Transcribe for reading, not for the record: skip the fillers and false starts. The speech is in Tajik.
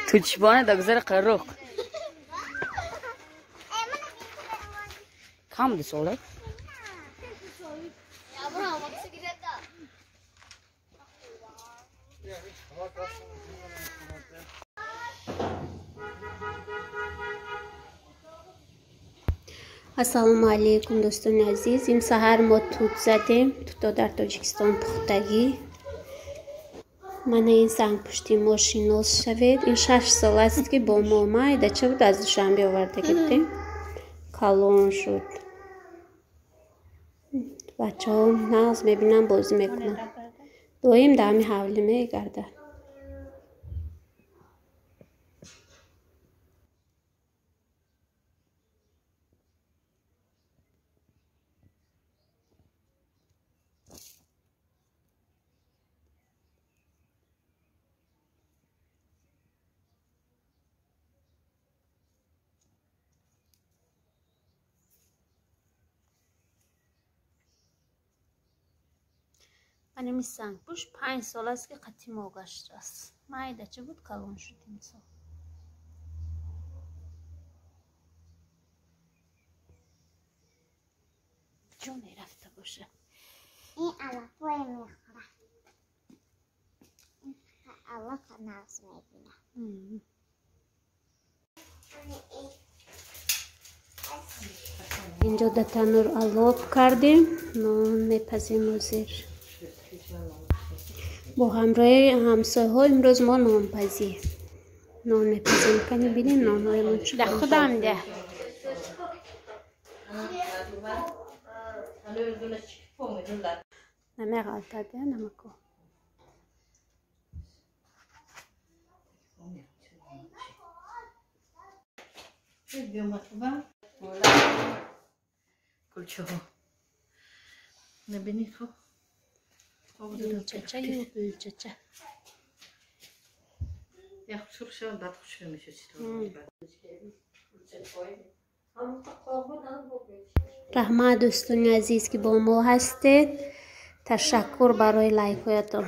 Тучбоне дагзар қаруқ. Кам дисоле? Ассалому алайкум, дӯстони азиз. Ин саҳар мо тут задем. Туто дар Тоҷикистон пухтагӣ. Мана ин сангпушти мо шинос шавед. Ин 6 сол аст, ки бо мо майдача буд, аз Душанбе оварда гирифтем. Калон шуд. Бачаҳо нағз мебинам, бозӣ мекунанд. Доим дар ҳами ҳавлӣ мегардад. Анами сангпӯш 5 сол аст, ки қатӣ мо гаштааст. Майдача буд, калон шуд имсол. Ҷо мерафта бошад? Ин алафое мехӯрад. Алафа нағз мебинад. Инҷо да танур алоб кардем, нон мепазем ҳозир. Бо ҳамроҳи ҳамсояҳо имрӯз мо нонпазӣ, нон мепазем. Кани бинем нонҳоямон чӣ. Да худам де. Намеғалтад намако. Гулчаҳо набинед, хоб. Гулчачаю гулчача. Як сурх шавад, баъд хушк мешавад. Раҳмат, дӯстони азиз, ки бо мо ҳастед. Ташаккур барои лайкҳоятон.